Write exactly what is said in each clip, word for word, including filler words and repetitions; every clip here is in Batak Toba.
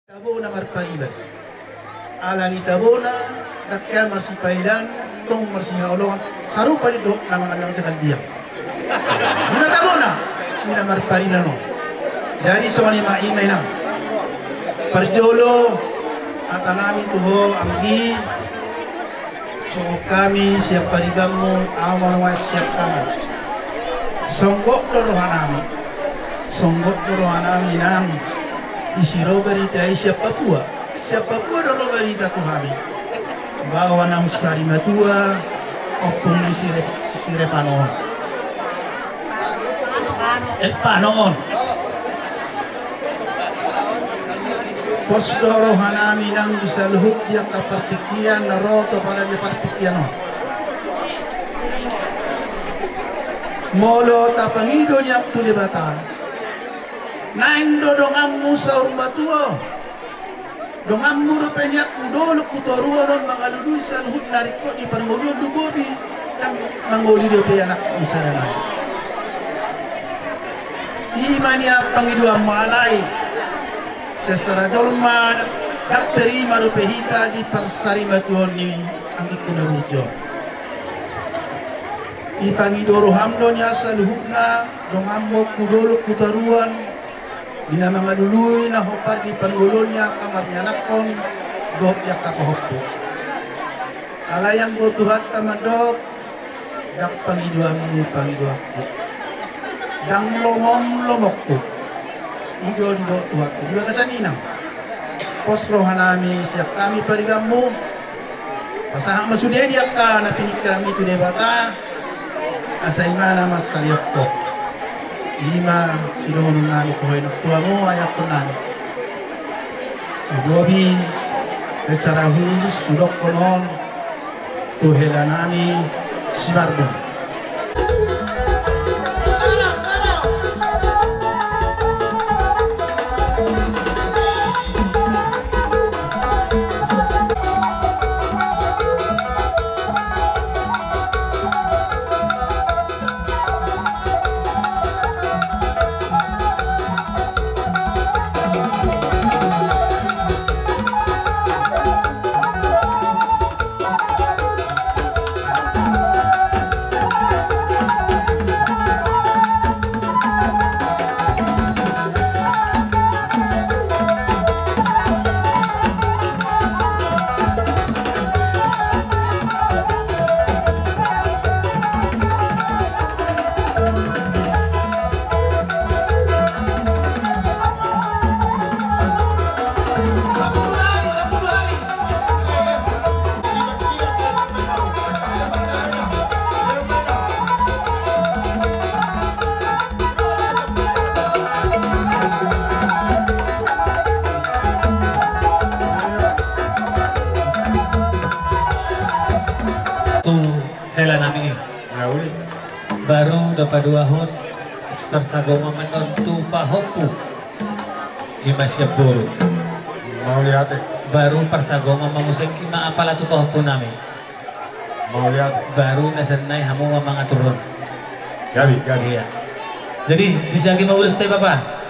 Tabona marpariban. Ala ni tabona, ndang hea marsipaidaan, tong marsihaholongan, sarupa do dohot na mangallang jagal biang. Ima tabona, ima marpariban on. Jadi songon i ma, ima inang. Parjolo, hata nami tu ho anggi, songon hami sian paribanmu, ahu ma nuaeng sian hami. Songgop do roha nami. Songgop do roha nami nang. Disi ro barita i sian Papua. Sian Papua do ro barita tu hami. Bahwa na hunsari matua, ompung ni si Re-, si Repano on. Eh, Pano on. Pos do roha nami nang di saluhut di angka partingkian na ro tu apala di partingkian on. Molo tapangido nian tu Debata, naeng do donganmu saur matua. Donganmu dope nian tu dolok tu toruan on mangalului saluhut na ringkot di parngoluon, lumobi nang mangoli dope anakmu sada nai. Ima nian pangidoanmu alai secara jolma ndang tarima dope hita di parsarimatuaon ni anggingku na burju on. Dipangido roham do nian saluhutna donganmu tu dolok tu toruan, di na mangalului na hombar di parngoluon ni angka marnianakhon dohot di angka pahompu. Alai anggo Tuhanta mandok, ndang pangidoanmu pangidoanku, ndang lomom lomongku. I do didok Tuhanta di bagasan i nang. Pos roha nami sian hami paribanmu. Pasahat ma sude di angka na piningkiranmi tu Debata, asa imana mansai ompung. Ima sidohonon nami tu ho inang, tu hamu ayahkon nami. Huboan secara khusus hudokkon on tu hela nami si Marbun. Tu hela nami i. Baru dapaduahon, parsagomon ma on tu pahompu. Ima sian boru. Mauliate. Baru parsagomon ma muse, ima apala tu pahompu nami. Mauliate. Baru na sian nai hamu ma mangaturhon. Gabe, gabe. Iya. Jadi, di sagi ma ulos te bapa.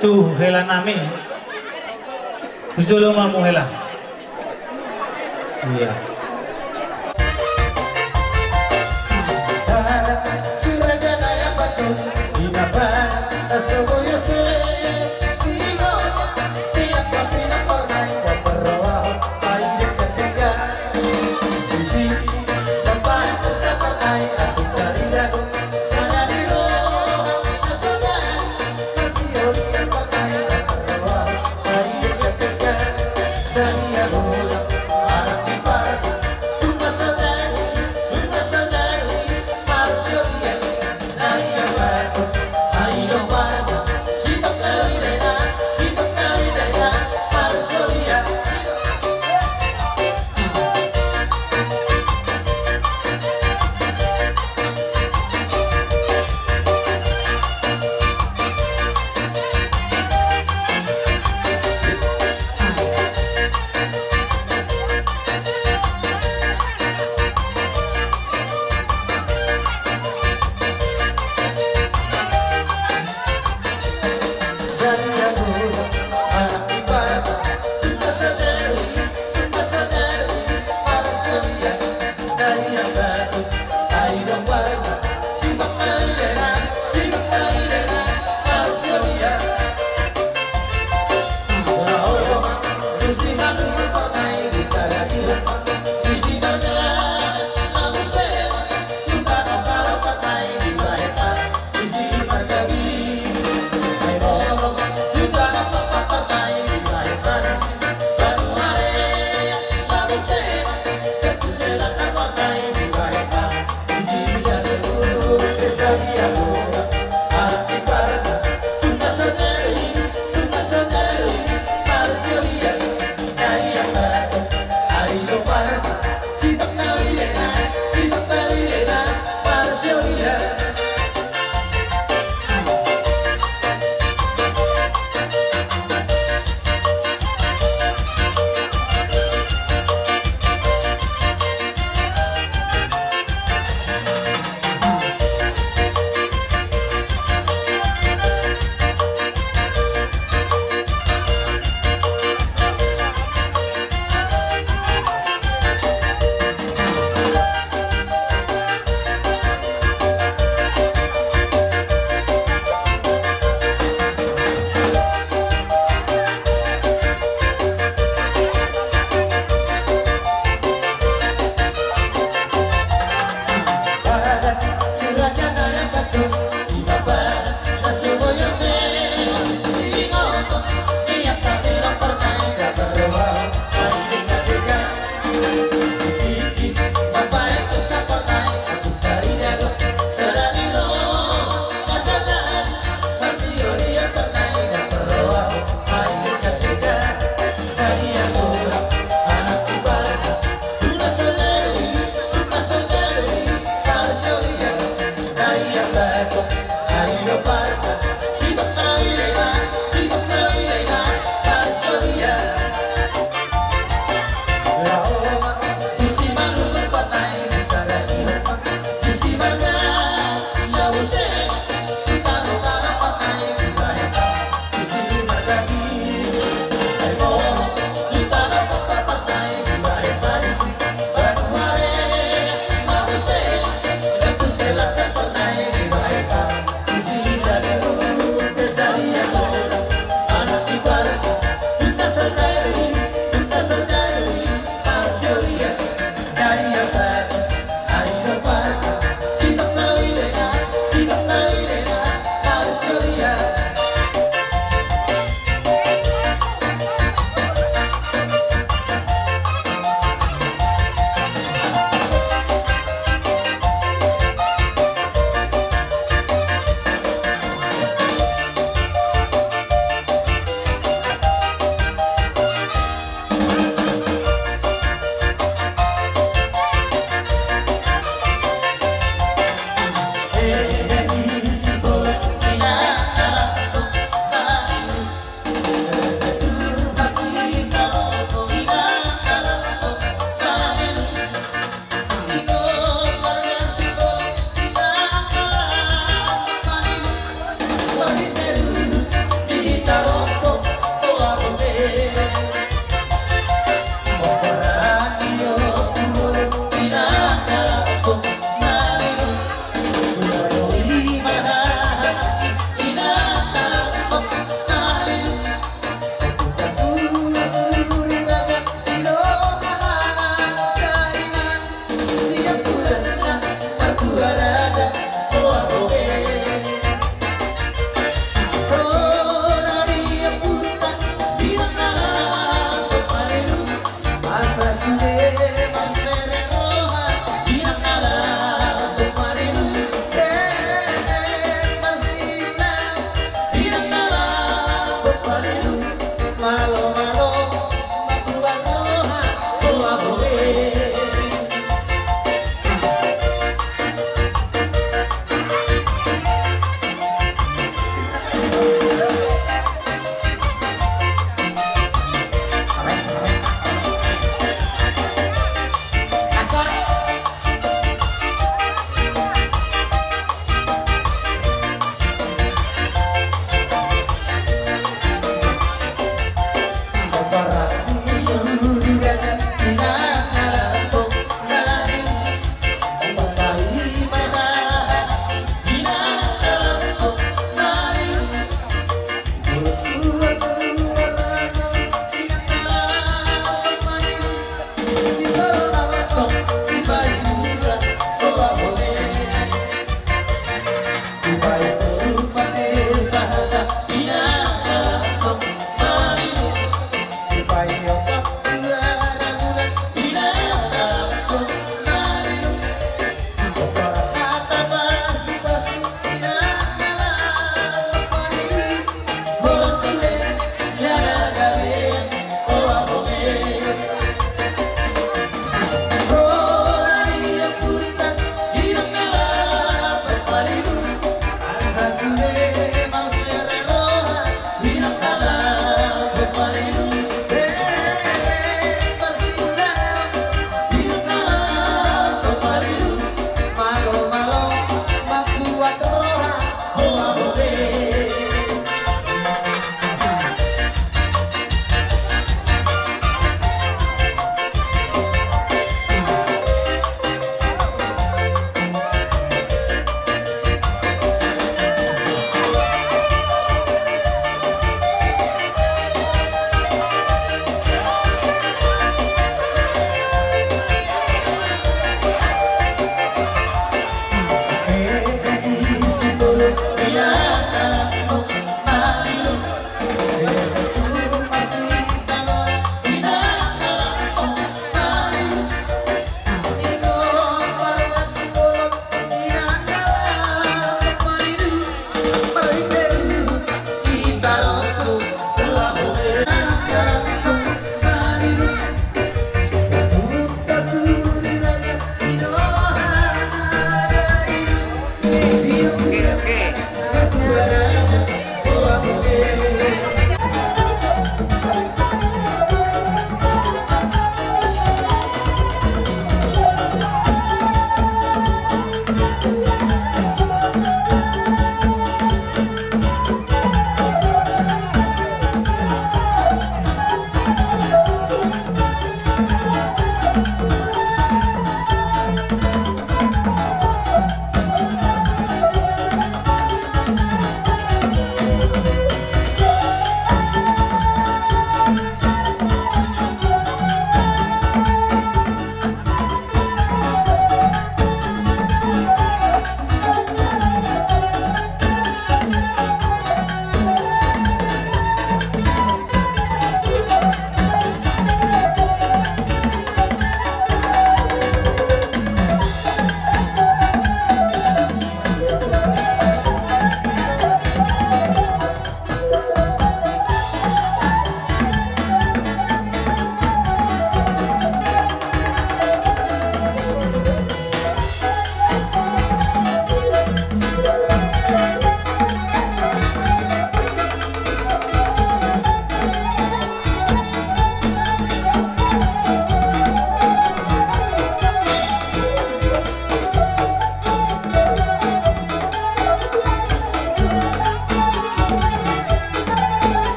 Tu hela nami. Tu jolo ma hamu hela. Iya.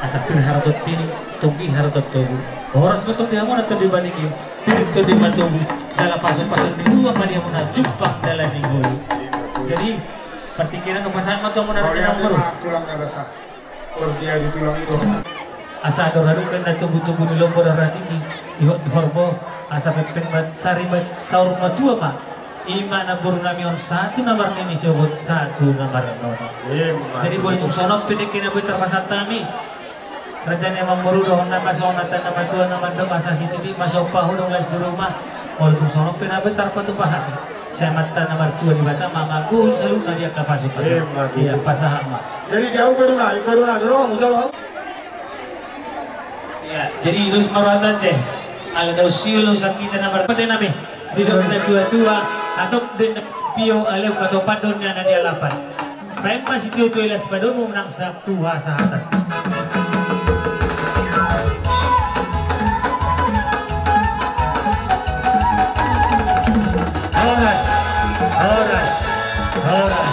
Sapir haroton tining, tonggi haroton togu. Horas ma tondi hamuna tondi baning i, tining tondi ma togu. Jala pasupasu ni Tuhan ma di hamuna jumpang dalan ni ngolu. Jadi, partingkian on pasahat ma tu hamuna. Mauliate ma tulang na basa. Asa adong-adong na tobu-tobu ni lombo dohot ratingki, ihot di horbo, asa pengpeng ma sari ma saur matua ma. Ima namboru nami on satu na marnini sogot satu na marnono. Jadi molo tung songon on pe dengke na boi tarpasahat hami, raja ni amangboru dohot na songon na matua na mandok asa sititi ma siompa hudong las di ruma. Molo tung songon on pe na boi tarpatupa hami, sai Amanta na martua Debata ma manggohi saluhutna di angka pasupasu. Ia pasahat ma. Jadi jauh baru naik, baru naik, baru naik. Ia, jadi dos ma rohanta te. Ala dao siul usa hita na marpate nami. Didok na tua-tua, hatop den na pio alai hupatopan do na di alapan. Baen ma situa-tua i las padomu nang satua sahata. Horas, horas, horas.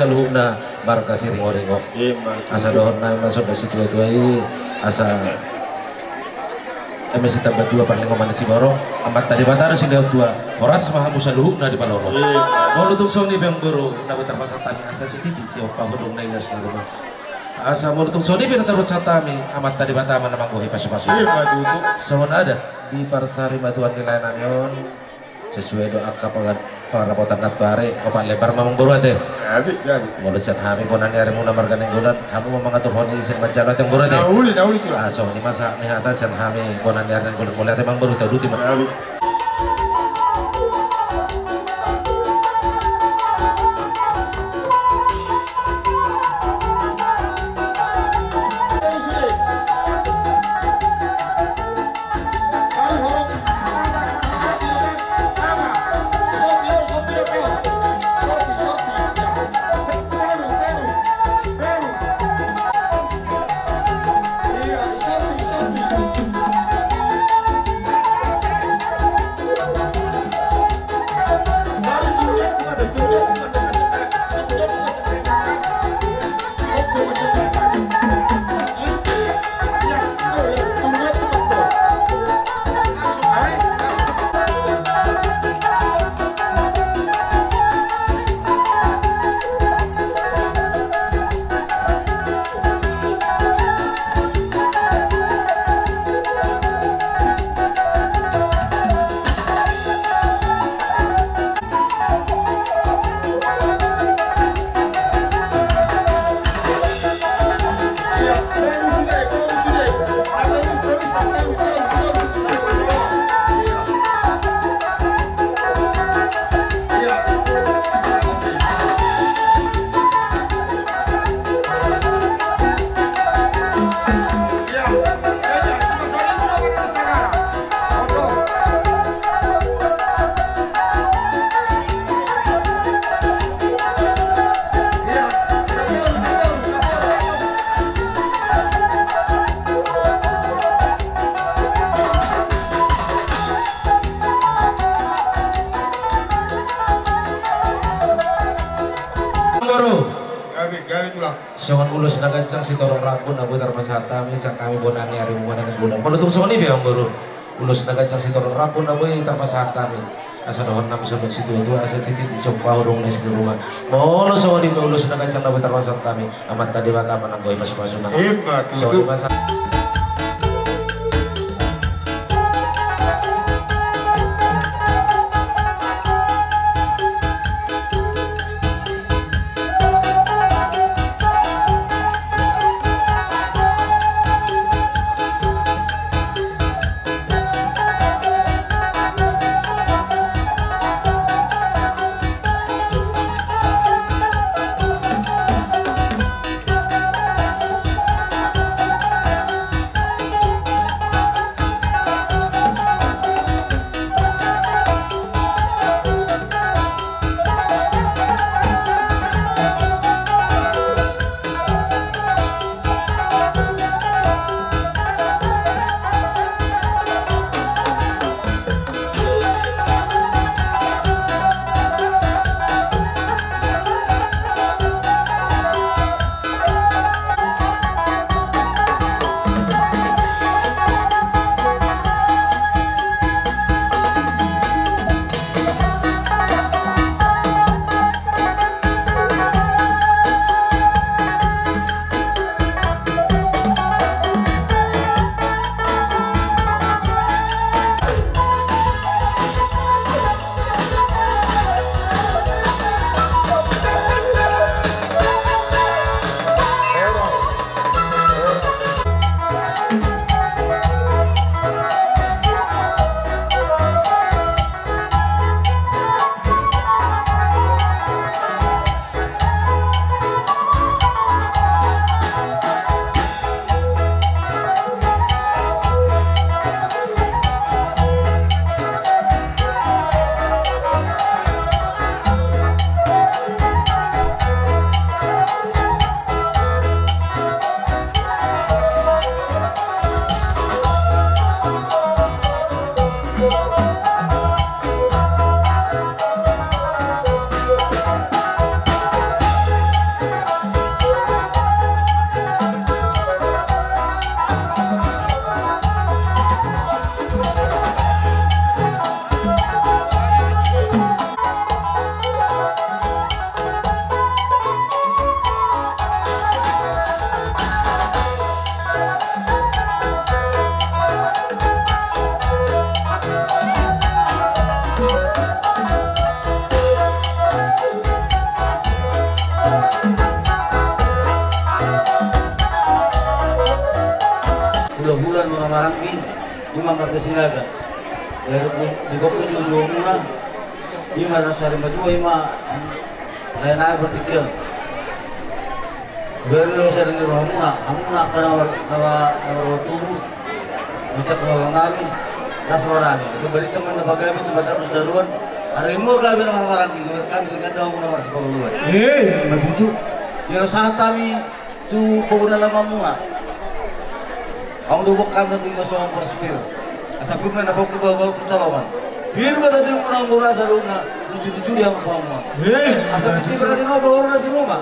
Saluhutna marga Siringoringo. Asa dohot nai ma songon situa-tua i, asa eme sitamba tua parlinggoman ni siborok, Amanta Debata do sindaon tua, horas ma hamu saluhutna di parorot. Molo tung songon i pe amangboru, na boi tarpasahat hami asa sititi siompa hudong na ilas na ruma. Asa molo tung songon i pe na tarpasahat hami, Amanta Debata ma na manggohi pasupasu. Songon adat di parsarimatuan ni lae nami on, sesuai do angka pangarapotan na tuari, opat lembar ma amangboru ate. Molo sian hami bona ni arimuna marga Nainggolan, hamu ma mangaturhon i sian manjalo ate amangboru ate. Asa songon i ma sahat ni hata sian hami bona ni ari Nainggolan, mauliate ma amangboru, tauduti ma. Songon ulos na ganjang sitorop rambu na boi tarpasahat hami sian hami bona ni ari, bona ni bulan. Molo tung songon i pe, amangboru, ulos na ganjang sitorop rambu na boi tarpasahat hami, asa dohonon nami songon situatua, asa sititi somba hudong na isi ni ruma. Molo songon i pe ulos na ganjang na boi tarpasahat hami, Amanta Debata ma na boi pasupasuna. Ima tutu. Songon i ma sa- Hula-hula Nora Maranggi, ima marga Sinaga. Dari di, di Bokon Jujumuna, ima Nora Sari Madua, ima lain aja berpikir. Bere lo sada ni rohamuna, hamuna angka na mar-, na mar-, na martubu, mencak roha nami, las roha nami. Sebaliknya mana bagaimana cuma dapat daruan, hari mau kami na Nora Maranggi, kami dengan daun na marsiparuluan. Eh, begitu. Ia sahat kami tu pokokna lama muna. Au do bok kami tu ima songon porsipir. Asa pir na bok tu bawa pencaloman. Pir ma tadi muna muna saluna, tutu-tutu dia ma pamuna. Eh, asa tutu berarti no bawa na si rumah.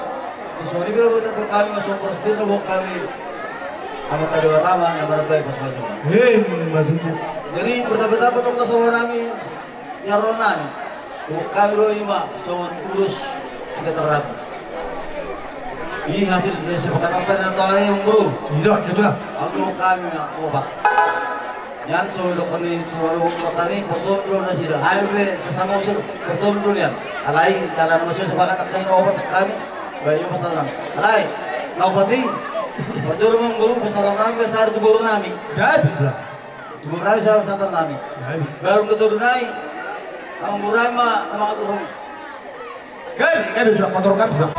Sisoni bela bocah kami masuk terus, dia bawa kami. Sama tadi orang lama yang mana baik pas masuk. Hei, maksudnya. Jadi bertambah-tambah dong sama kami. Yang ronani. Bawa kami lo ima, songon ulos tiga terang. Ini hasil dari sepakatan tadi atau ada yang bro. Iya, gitu lah. Ambil kami obat. Nian so didok ni, so didok ni, portohon do nasida. Ai pe, sama usir, portohon do nian. Alai, dalan masuk sepakat angka i na opat angka i. Baik, opat tanam. Alai, na opat i. Portohon do manggoru, pasalam nami, pasalam tu boru nami. Jadi, lah. Tu boru nami, salam santan nami. Jadi. Baru ke boru nai. Nang boru nai ma, nama tu. Kan, kan sudah kotor kan sudah.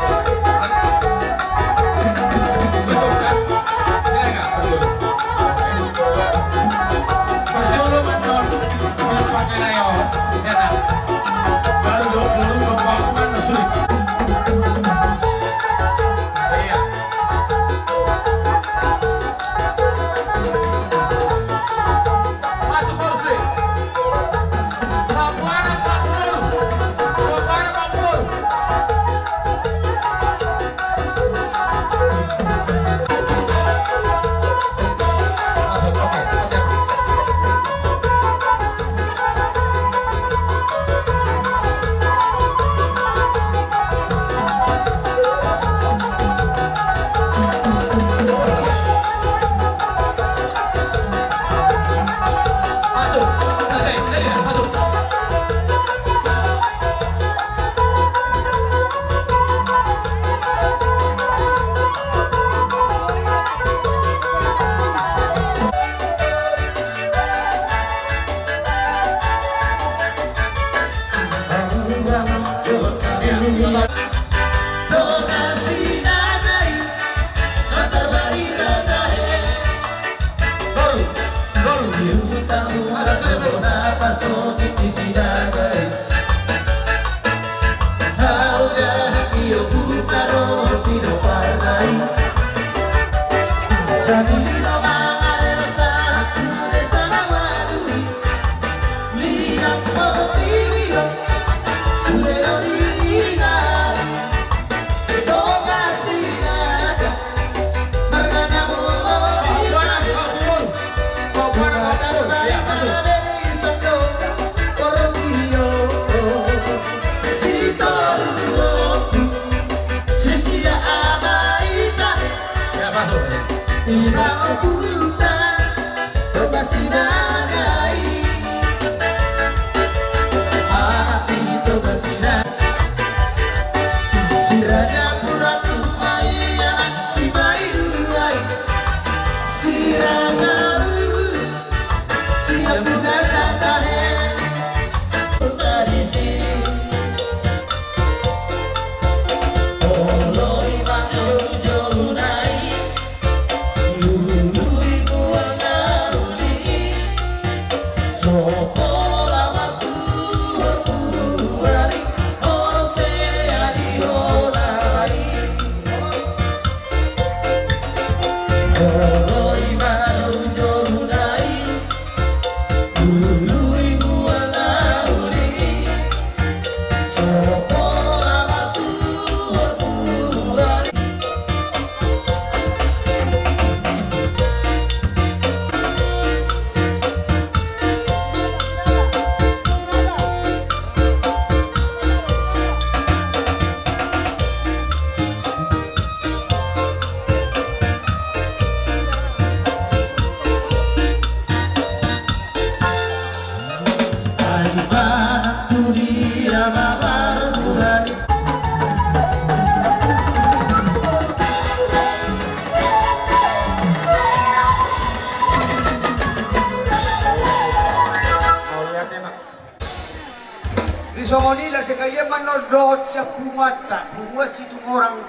Di songon i na sekalian ma annon dohot sian punguanta, punguan Situmorang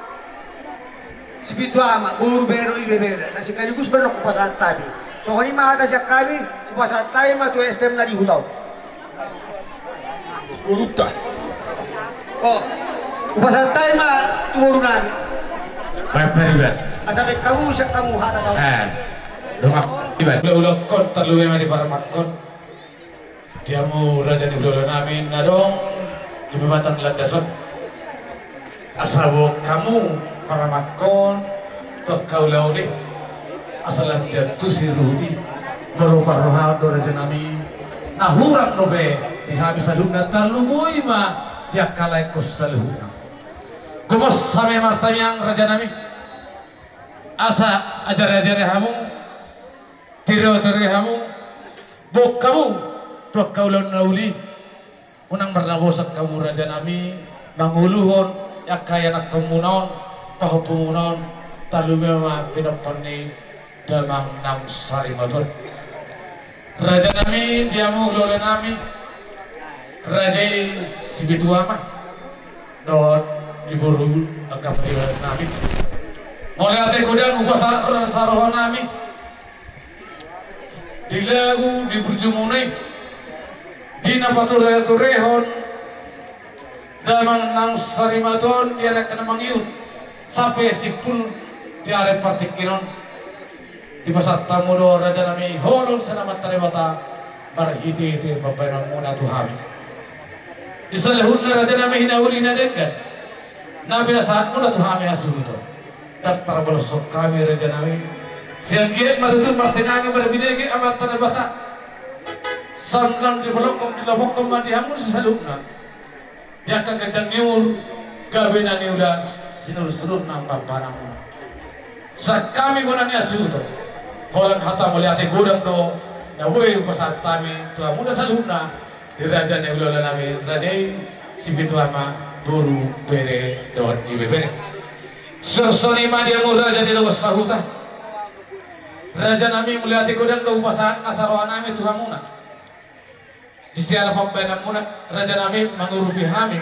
Sipitu Ama, boru, bere dohot ibebere, na sekaligus ma annon hupasahat hami. Songon i ma hata sian hami, hupasahat hami ma tu S T M na di huta on. Borunta. O, hupasahat hami ma tu boru nami. Baik, baik, baik. Asa baen hamu sian hamu hata saut. Eh, dongan, baik. Ulaon on tarlumobi ma di parumaen on. Di hamu raja ni hulahula nami na adong di pamatang landasan. Asa boan hamu parumaen on tu angka ulaon i, asa lam diantusi ruhut i. Molo parrohaon do raja nami, na hurang dope di hami saluhutna, tarlumobi ma di angka laengkon saluhutna. Gomos hami martangiang raja nami, asa ajari-ajari hamu, tiro-tiro hamu, boan hamu tu angka ulaon na uli. Unang marnabosak hamu raja nami manguluhon angka ianakhonmuna on, pahompumuna on, tarlumobi ma pinompar ni damang naung sarimatua on. Raja nami, di hamu hulahula nami, raja i Sipitu Ama, dohot di boru angka pariban nami. Mauliate godang hupasahat roha nami. Di lagu di burjumuna i, di na pature-turehon damang naung sarimatua on di ari angka na mangihut sampe simpul di ari partingkian on. Dipasahat hamu do raja nami holong sian Amanta Debata marhite-hite pambahenanmuna tu hami. Di saluhutna raja nami, hinauli na denggan na pinasahatmuna tu hami hasuhuton, ndang tarbolosok hami raja nami. Sai anggiat ma tutu martinangi marbinege Amanta Debata. Sandang dibolongkon, dilopokhon ma di hamu saluhutna di angka ganjang ni umur, gabe na niula, sinursudur nang pambahenanmuna. Sian hami bona ni hasuhuton, holan hata mauliate godang do na boi hupasahat hami tu hamuna saluhutna, di raja ni hulahula nami, raja i Sipitu Ama, boru, bere dohot ibebere. Songon i ma di hamu raja ni lomo sahuta. Raja nami, mauliate godang do hupasahat asa roha nami tu hamuna. Di siala pambahenanmuna raja nami mangurupi hami,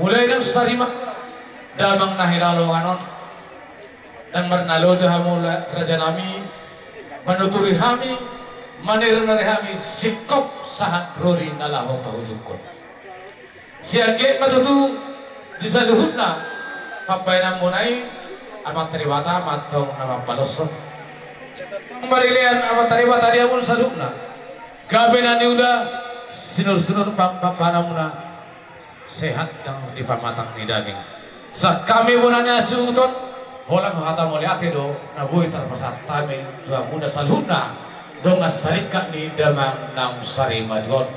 mulai naung sarimatua damang na hinaholongan on. Ndang marnaloja hamu raja nami manuturi hami Manirnari hami singkop sahat rodi na laho pahujungkon. Sian i ma tutu di saluhutna pambahenanmuna i, Amanta Debata ma antong na mambaloshon. Marhite Amanta Debata di hamuna saluhutna, gabe na niula, sinur-sinur pam-, pambahenanmuna, sehat nang di pamatang ni daging. Sai hami bona ni hasuhuton, holan hata mauliate do na boi tarpasahat hami tu hamuna saluhutna, dongan sarikat ni damang naung sarimatua on.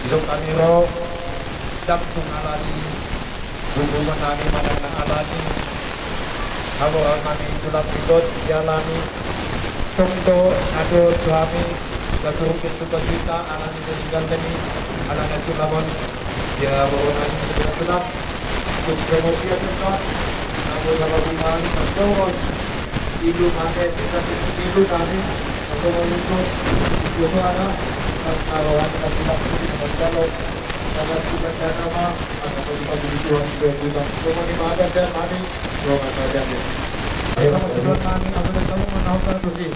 Didok hami ro, dang tung alani, bubuhan nami manang na alani, hagogoon nami tulang, didok dialani, tong do na dohot tu hami, na turun ke sukacita, alani meninggal nami, alana tulang on, dia bawa nami tulang. Tung kemudian tetap, namun dalam rumah ini, perjuangan hidup hati, kita hidup kami, perjuangan untuk, itu ada, kalau ada kita hidup dalam, dalam kita agama, ada kita hidup Tuhan, Tuhan, Tuhan, Tuhan, Tuhan, Tuhan, Tuhan, Tuhan, Tuhan, Tuhan. Ayo, Tuhan, kami, apa yang kamu mau tahu, Tuhan?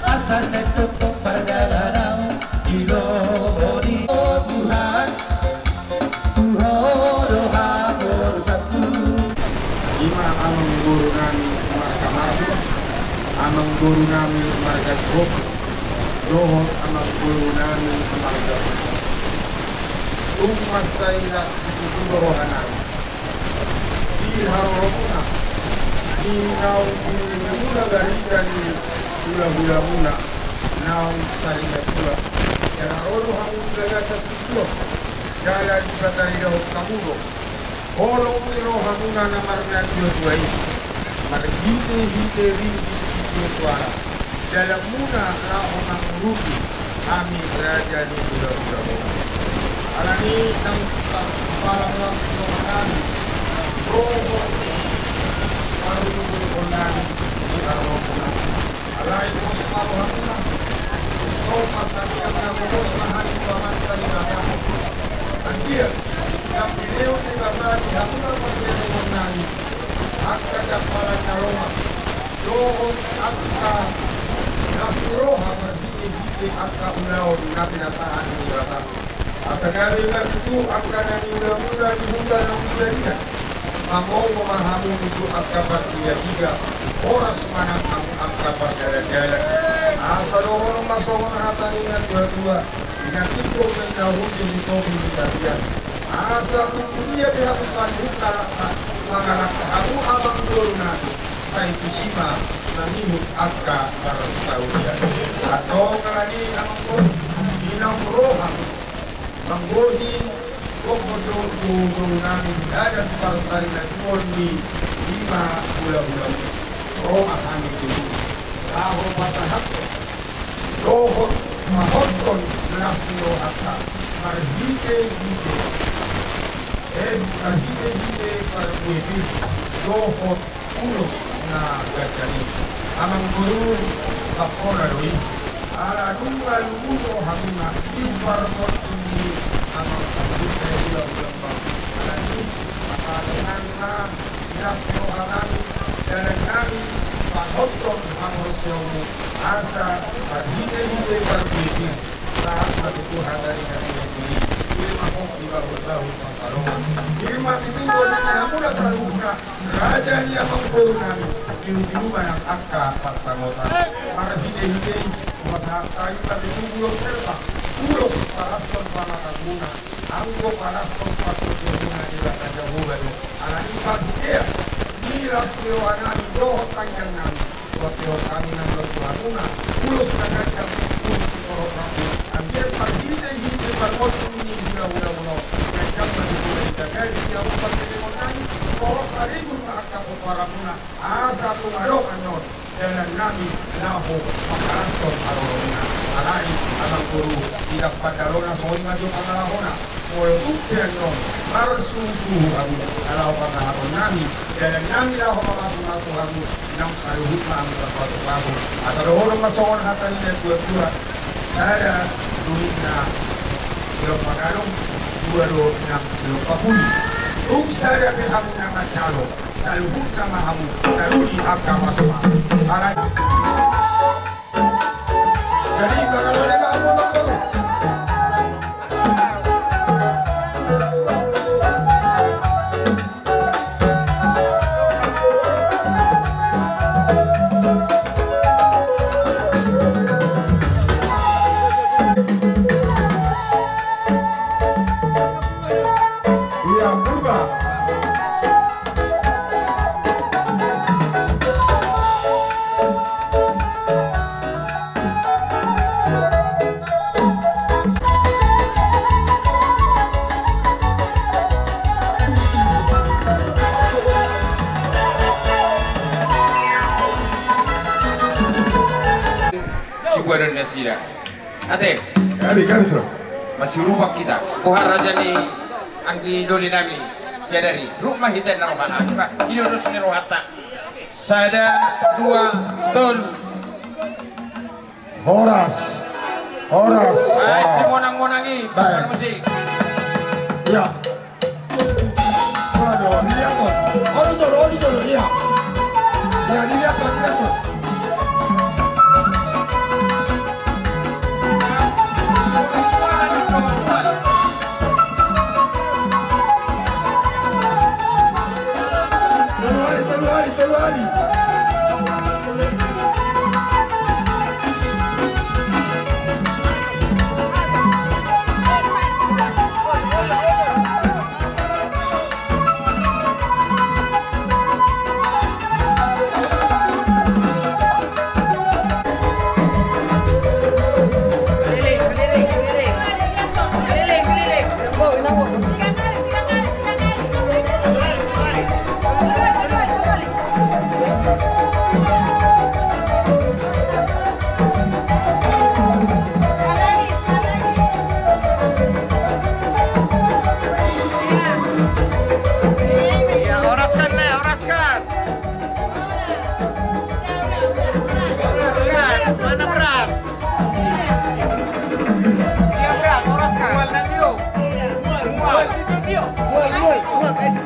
Asa sentong pardalanan di lomo ni, o Tuhan, tu Ho do haporsanku. Ima amangboru nami marga Mardi, amangboru nami marga Sihombing, dohot amangboru nami marga Sihombing. Tung mansai las situtu do roha nami di haroromuna, di naung di muna barita ni hulahulamuna naung saringan tua. Jala ro do hamu di bagasan tingki on, jala dipataridahon hamu do holong ni rohamuna na marnatuatua i, marhitehite ringgit sitio soara. Dalanmuna laho mangurupi hami raja ni hulahula on. Alani i nang palang las roha nami dohot parungkilon nami di haroromuna. Alai pos ma rohamuna, songon partangiangan na gomos ma hami tu Amanta Debata. Anggiat ndang dilehon Debata di hamuna parlehononnami angka jampalan na lomak dohot angka las ni roha marhitehite angka ulaon na pinasahat ni Debata. Asa gabe ma tutu angka na niulamuna di huta na umjadian. Mamongo ma hamu tutu angka partigatiga, horas ma nang angka pardalandalan. Asa dohonon ma songon hata ni natuatua: Di na tingkos ma inna hundul, di topi ma inna tapian. Asa tung tu dia pe hamu saluhutna rap mangalangka hamu amangboru nami, sai tusi ma mangihut angka parsaulian. Antong alani i amangboru, di naung ro hamu manggohi gokhon dohot dohot nami di adat parsarinatuon ni lima hulahula, ro ma hami tutu laho pasahathon dohot pahothon las ni rohanta marhitehite, eh, marhitehite parbue pir dohot ulos na ganjang i. Amangboru, pangkona do i. Ala nunga lumobi do hamuna di parmonting ni amang parhite hulahula. Alani i, pasahaton nami ma di las ni roha nami, dalan nami pahothon haporseaonmu, asa marhitehite parbue pir sahat ma tutu hata ni natuatua i. Pir ma hot di bahulbahul pansalongan, pir ma di pinggol ni hamuna saluhutna raja ni amangboru nami, pinupinupa nang angka pansamotan. Marhitehite i hupasahat hami ma tutu ulos herbang, ulos palashon pamatanmuna, anggo palashon partotonmuna di Debata Jahowa do. Alani i, marhite ni las ni roha nami dohot tangiang nami, hupasahat hami nang tu hamuna ulos na ganjang, ulos ni roha nami. Anggiat marhitehite parmonting ni hulahulamuna on, ganjang ma tutu na dijagai di hamu parlehononnami, dohot saribu ma angka pomparanmuna, asa tung adong annon dalan nami laho mangalangka haroromuna. Alai amangboru, di na pandalona songon i ma jo pangalahona. Molo tung pe annon marsuhusuhu hamu na laho pangalahon nami, dalan nami laho mamasumasu hamu, nang saluhutna hamu tarpasupasu. Asa dohonon ma songon hata ni natuatua: Sada do ninna silompa gadong, dua do nang silompa pudi. Tung sada pe hamu na manjalo, saluhutna ma hamu taruli angka pasupasu. Alai jadi, bagaimana kamu, Bang? Iya, Purba. Sibuanon nasida. Ate. Gabe, gabe, Bro. Masiurupan hita. Boha raja ni anggi doli nami sadari. Ruk ma hita na rohana. Ima, i do dos ni rohanta. Sada, dua, tolu. Horas. Horas. Ai, horas. Si monang-monang i. Baik. Pakai musik. Iya. Waduh, iya, kok. Odi jolo, odi jolo, iya. Ya, oraskan, Le, oraskan. Oraskan, mana beras? Iya, beras, oraskan. Mual, mual, mual. Mual, mual, mual, mual, kasih.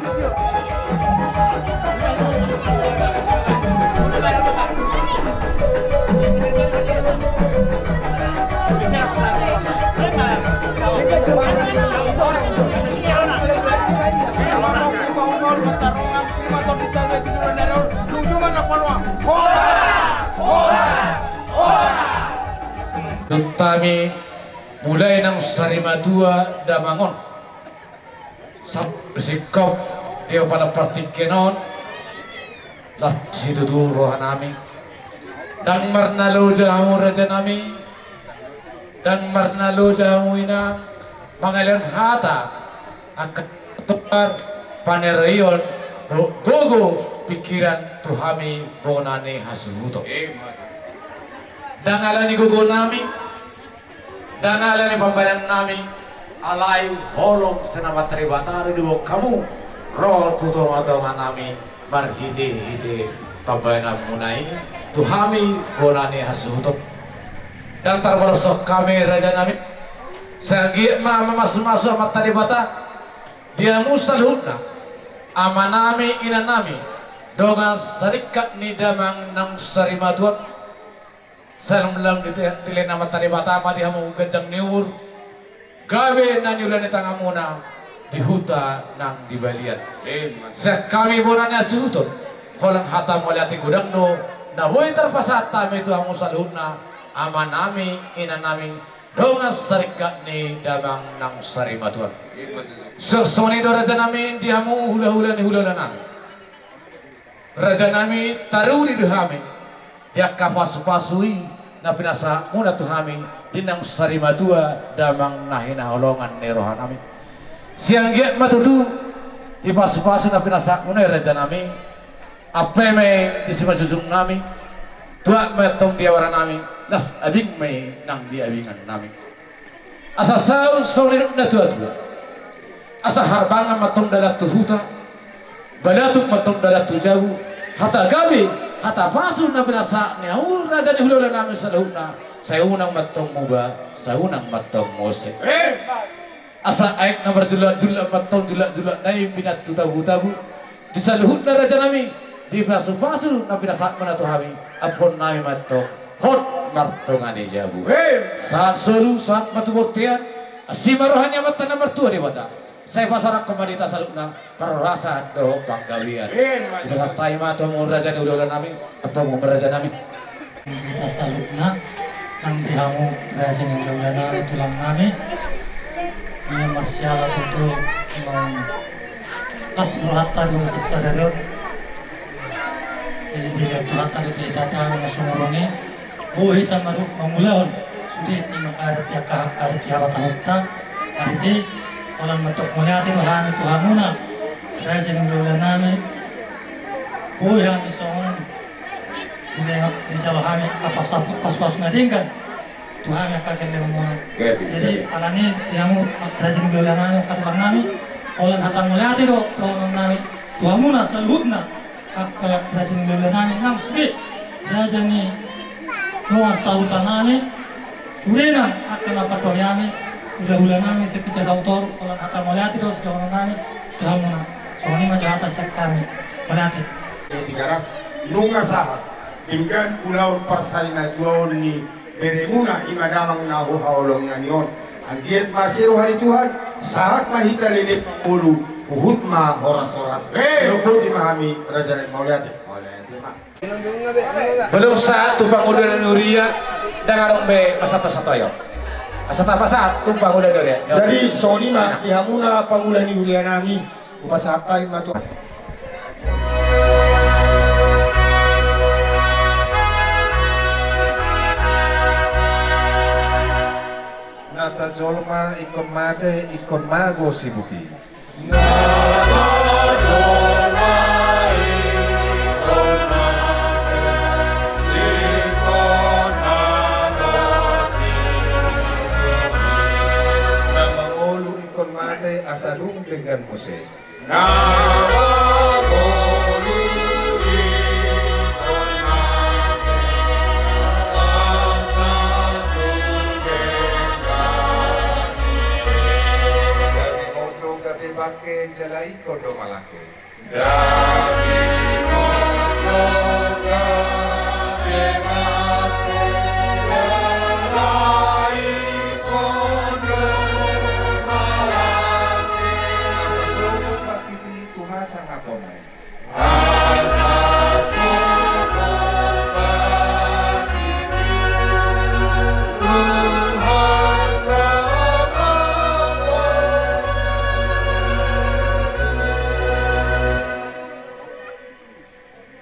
Tong hami mulai naung sarimatua damang on. Sampe singkop di opat partingkian on, las situtu rohanami. Ndang marnaloja hamu rajanami, ndang marnaloja hamu inang, mangalehon hata angka toar paneroion dohot gogo pingkiran tu hami bona ni hasuhuton. Ndang alani gogonami, ndang alani pambahenannami, alai holong sian Amanta Debata do diboan hamu ro tu tongatonganami marhitehite pambahenanmuna i tu hami bona ni hasuhuton. Ndang tarbalos hami rajanami, sai anggiat ma mamasumasu Amanta Debata di hamu saluhutna, amanami, inanami, dongan saringkat ni damang naung sarimatua on. Sai lam-lam dilehon Amanta Debata ma di hamu ganjang ni umur, gabe na niula ni tanganmuna di huta nang di balian. Sian hami bona ni hasuhuton, holan hata mauliate godang do na boi tarpasahat hami tu hamu saluhutna, amanami, inanami, dongan saringkat ni damang naung sarimatua on. Songon i do rajanami di hamu hulahula ni hulahulanami. Rajanami, taruli do hami di angka pasupasu i na pinasahatmuna tu hami di naung sarimatua damang na hinaholongan ni rohanami. Sai anggiat ma tutu di pasupasu na pinasahatmuna i rajanami, ampe ma i di simanjujungnami, tuat ma i antong di abaranami, las abing ma i nang di abingannami. Asa saut songon nidok ni natuatua, asa harbangan ma antong dalan tu huta, balatuk ma antong dalan tu jabu, hata gabe, hata pasu na pinasahat ni hamu raja ni hulahulanami saluhutna, sai unang ma antong muba, sai unang ma antong mose. Asa aek na marjullakjullak ma antong jullakjullak nai binantu tabutabu. Di saluhutna rajanami, di pasupasu na pinasahatmuna tu hami, ampuonnami ma antong hot martonga ni jabu. Sahat solu, sahat ma tu bontean. Asi ma roha ni Amanta na martua Debata, sai pasaorhon ma di hita saluhutna parhorasan dohot panggabean. Dipasahat hami ma tu hamu raja ni hulahulanami, ampumu ma rajanami. Hita saluhutna nang di hamu raja ni hulahulanami, tulangnami. Ia marsiala tutu nang las rohanta di bagasan sadari on. Jadi dilehon Tuhanta do tu hita, hami na sumurung i, boi hita mangulahon sude i mangkadat i angka adat ni habatahonta. Adat i, holan mandok mauliate do hami tu hamuna raja ni hulahulanami. Boi hami songon i, di jalo hami angka pasupasu na denggan tu hami angka gellengmuna. Jadi alani i di hamu raja ni hulahulanami, angka tulangnami, holan hata mauliate do dohononnami tu hamuna saluhutna angka raja ni hulahulanami nang sude raja ni dongan sahutanami. Sude nang angka na pandohan hami hulahulanami sian Pija Sautor, holan hata mauliate do sidohononnami tu hamuna. Songon i ma jo hata sian hami. Mauliate. Di Garas. Nunga sahat denggan ulaon parsarimatuaon ni beremuna i ma damang na huhaholongi hami on. Anggiat ma sai roha ni Tuhan, sahat ma hita leleng mangolu, huhut ma horas-horas. Hei! Lopoki ma hami, raja nami, mauliate. Mauliate ma. Belum sahat tu pangoluan ni huria, ndang adong be pasahat-pasahat, ayo. Asa tapasahat tu pangoluan ni huria. Jadi, songon i ma di hamuna pangoluan ni huria nami, hupasahat hami ma tu. Nasa jolma ingkon mate, ingkon mago sibuki. Na mangolu ingkon mate asa dung denggan muse. Gabe mondo gabe bangke jala ingkon do malangke. Tuhan sangapon.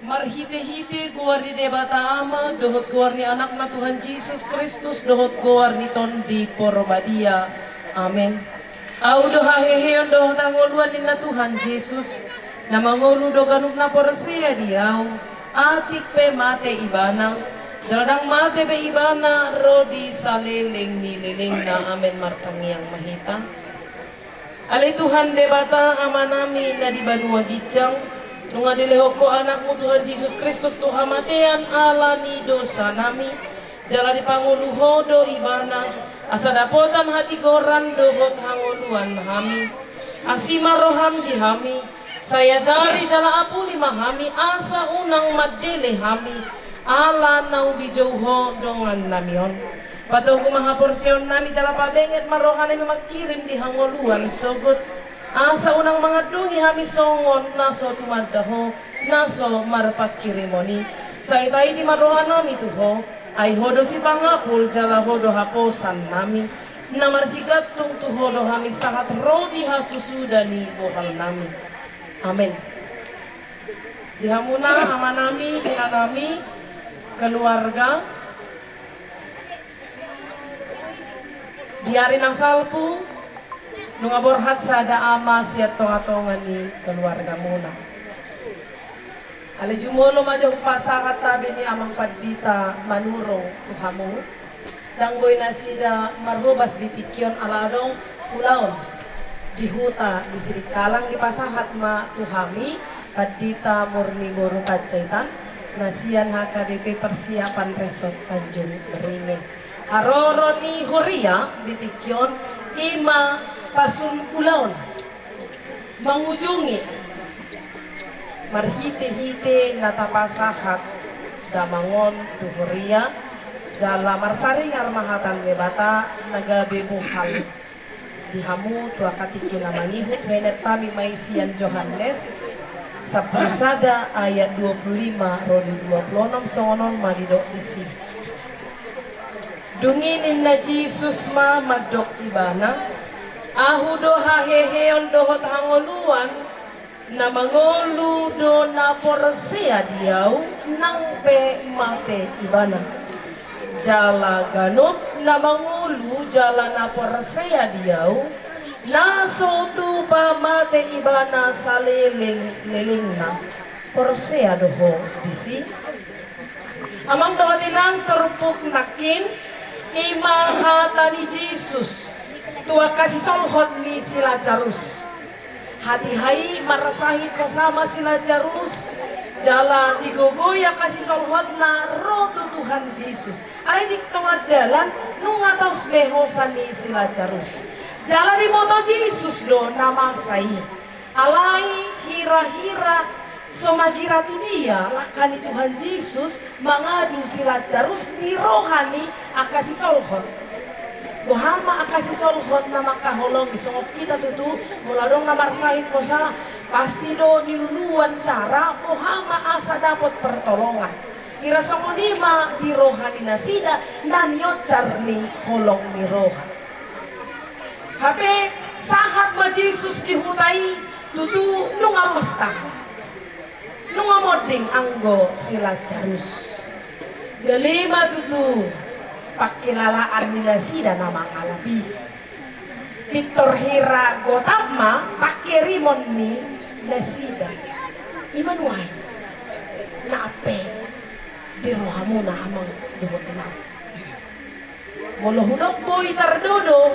Marhite-hite goar ni Debata Ama, dohot goar ni Anakna Tuhan Jesus Kristus, dohot goar ni Tondi Porbadia. Amen. Ahu do haheheon dohot hangoluan ninna Tuhan Jesus, na mangolu do ganup na porsea di Ahu, atik pe mate ibana, jala ndang mate be ibana ro di saleleng ni lelengna. Amen. Martangiang ma hita. Ale Tuhan Debata Amanami na di banua ginjang, nunga dilehon Ho Anakmu Tuhan Jesus Kristus tu hamatean ala ni dosanami, jala dipangolu Ho do ibana, asa dapotan hatigoran dohot hangoluan hami. Asi ma roham di hami, sai ajari jala apuli ma hami, asa unang mandele hami, ala naung dijou Ho dongannami on. Patogu ma haporseaonnami jala pabenget ma rohanami mangkirim di hangoluan sogot, asa unang mangandungi hami songon na so tumanda Ho, na so marpangkirimon i. Sai taidi ma rohanami tu Ho, ai Ho do sipangapul jala Ho do haposannami. Na marsigantung tu Ho do hami sahat ro di hasusuda ni bohalnami. Amen. Di hamuna amanami, inanami, keluarga, di ari na salpu, nunga borhat sada ama sian tonga-tonga ni keluargamuna. Ale jumolo ma jo hupasahat tabe ni Amang Pandita Manurung tu hamu. Ndang boi nasida marhobas di tingki on ala adong ulaon di huta di Sidikalang. Dipasahat ma tu hami Pandita Murni boru Panjaitan na sian H K B P Persiapan Resort Tanjung Beringin. Haroro ni huria di tingki on i ma pasun ulaon mangujungi marhite-hite na tapasahat damang on tu huria, jala marsaringar ma hata ni Debata na gabe bohal di hamu tu angka tingki na mangihut. Huenetami ma i sian Johannes sampulu sada ayat dua pulu lima ro di dua pulu onom, songon on ma didok disi. Dung i ninna Jesus ma mandok ibana, Ahu do haheheon dohot hangoluan, na mangolu do na porsea di Ahu, nang pe mate ibana. Jala ganup na mangolu jala na porsea di Ahu, na so tupa mate ibana saleleng-lelengna, porsea do ho disi? Amang dohot inang, turpuk nangkin, i ma hata ni Jesus tu angka sisolhot ni si Lazarus. Hatiha i marsahit posa ma si Lazarus, jala digogoi angka sisolhotna ro tu Tuhan Jesus. Alai di tonga dalan nunga taos be hosa ni si Lazarus. Jala diboto Jesus do na masa i. Alai hira-hira So magira tudia langka ni Tuhan Jesus mangadu si Lazarus di roha ni angka sisolhot. Boha ma angka sisolhot na mangkaholongi songon hita tutu, molo adong na marsahit hosa, pasti do niuluan cara boha ma asa dapot pertolongan. Hira songon i ma di roha ni nasida na nionjar ni holong ni roha. Hape sahat ma Jesus di huta i, tutu nunga ros tahan. Nunga monding anggo si Lazarus. Gale ma tutu pangkilalaan ni nasida na mangalap i. Pintor hira gotap ma pangkirimon ni nasida. I ma nuaeng na ampe di rohamuna amang dohot inang. Molo hudok boi tardodo,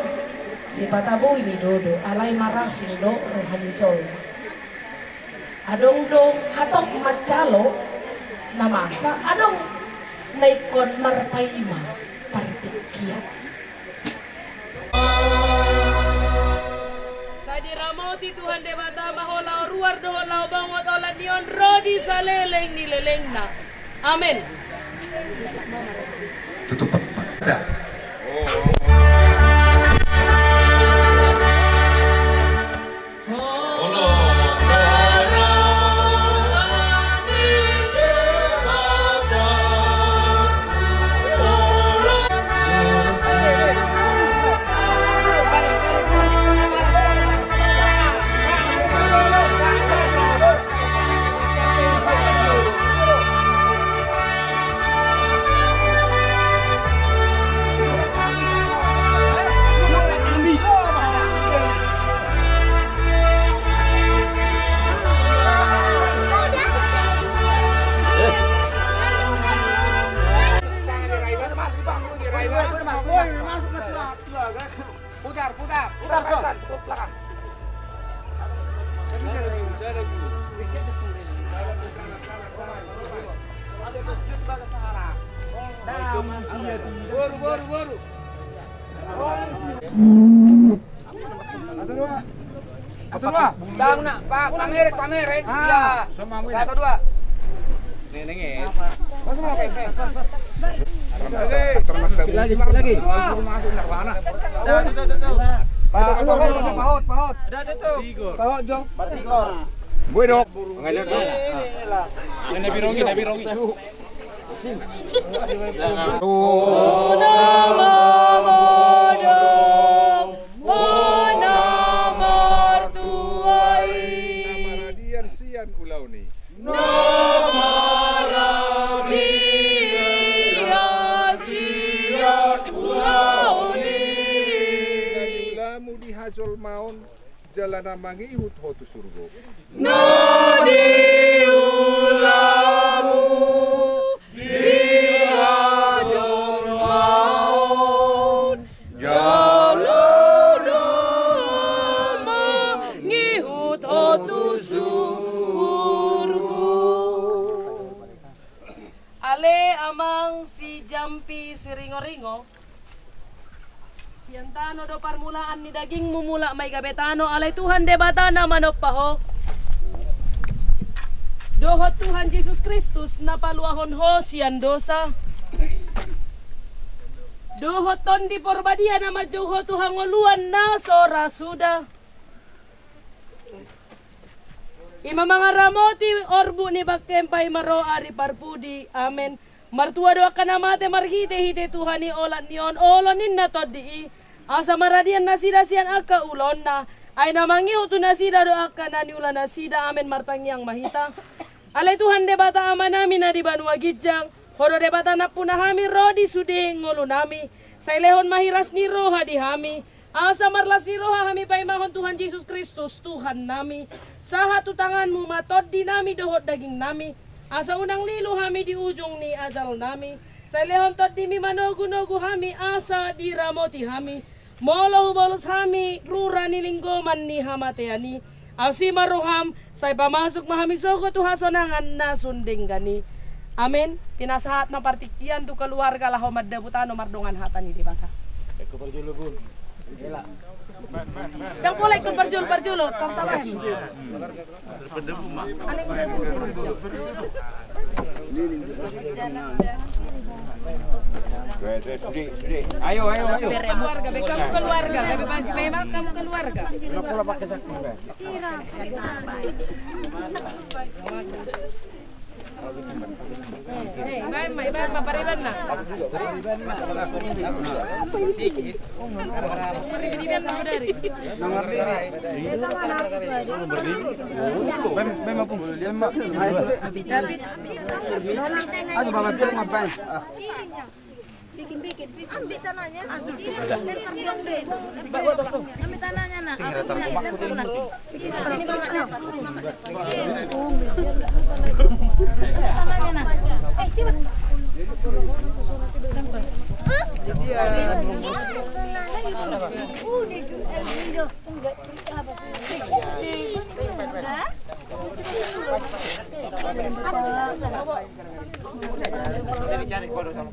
sipata boi nidodo, alai marasing do roha ni jolma. Adong do hatop manjalo na masa, adong na ingkon marpaima partingkian. Sai diramoti Tuhan Debata ma ho laho ruar dohot laho bongot olat ni on ro di saleleng ni lelengna. Amen. Tutup. Putar, putar, putar, putar, putar, putar. Boru, boru, boru. Satu, dua. Satu, dua. Bang, nak, Pak, pamerek, pamerek. Ah, iya. Satu, dua. Lagi, lagi. Dah, tuh, tuh, tuh, tuh. Pak, lu, lu, lu, Pak Hot, Pak Hot. Dah, tuh, tuh. Pak Hot, Jong. Gue, Dok. Ini, ini, ini lah. Ini birongi, ini birongi. Maradian sian ulaon i. Na maradian sian ulaon i. Na niulamu di hajolmaon jala na mangihut ho tu surgo. Na niulamu di hajolmaon jala na mangihut ho tu surgo. Ale amang si Jampi Siringoringo. Sian tano do parmulaan ni dagingmu, mulak ma i gabe tano, alai Tuhan Debata na manompa ho. Dohot Tuhan Jesus Kristus na paluahon ho sian dosa. Dohot Tondi Porbadia na manjou ho tu hangoluan na so ra suda. I ma mangaramoti orbuk ni bangkem paima ro ari parpudi. Amen. Martua do angka na mate marhitehite Tuhan i olat ni on, olo ninna tondi i. Asa maradian nasida sian angka ulaonna. Ai na mangihut tu nasida do angka na niula nasida. Amen. Martangiang ma hita. Ale Tuhan Debata Amanami na di banua ginjang, ho do Debata nampuna hami ro di sude ngolunami. Sai lehon ma hiras ni roha di hami. Asa marlas ni roha hami paimahon Tuhan Jesus Kristus, Tuhannami. Sahat tu tanganmu ma tondinami dohot dagingnami. Asa unang lilu hami di ujung ni ajalnami. Sai lehon tondimi manogunogu hami asa diramoti hami. Molo hubolus hami rura ni linggoman ni hamatean i. Asi ma roham, sai pamasuk ma hami sogot tu hasonangan na sun denggan i. Amen. Pinasahat ma partingkian tu keluarga laho mandabu tano mardongan hata ni Debata. Eko parjolo, Bun. Ela. Ndang pola ikut parjolo, parjolo, tong tabahen. Ayo, ayo, ayo. Keluarga, be kamu keluarga, be masih memang kamu keluarga. Ndang pola pakai saksi, be. Eh, ibaen ma, ibaen ma, pariban na. Pariban na dari. Ayo, Bapak, bilang apa? Bikin, bikin, bikin. Ambil tanahnya. Ambil tanahnya, nak. Ambil tanahnya, nak. Tanahnya, nak. Eh, cepat. Hah? Udah, udah. Jadi cari kodok sama